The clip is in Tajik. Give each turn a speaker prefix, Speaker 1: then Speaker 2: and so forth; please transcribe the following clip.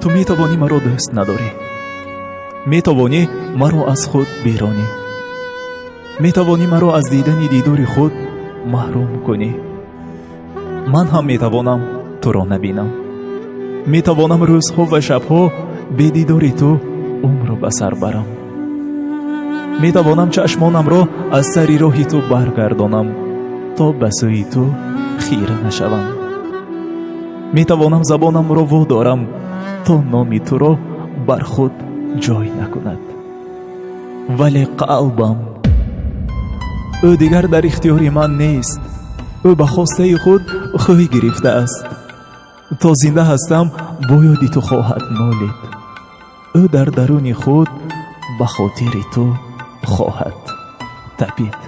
Speaker 1: Ту метавонӣ маро дӯст надорӣ, метавонӣ маро аз худ беронӣ, метавонӣ маро аз дидани дидори худ маҳрум кунӣ. Ман ҳам метавонам туро набинам, метавонам рӯзҳо ва шабҳо бе дидори ту умрро ба сар барам, метавонам чашмонамро аз сари роҳи ту баргардонам, то ба сӯи ту хира нашавам, метавонам забонамро водорам, то номи туро бар худ ҷой накунад, вале қалбам, ӯ дигар дар ихтиёри ман нест. Ӯ ба хостаи худ хӯй гирифтааст. То зинда ҳастам, бо ёди ту хоҳад нолид. Ӯ дар даруни худ ба хотири ту хоҳад тапид.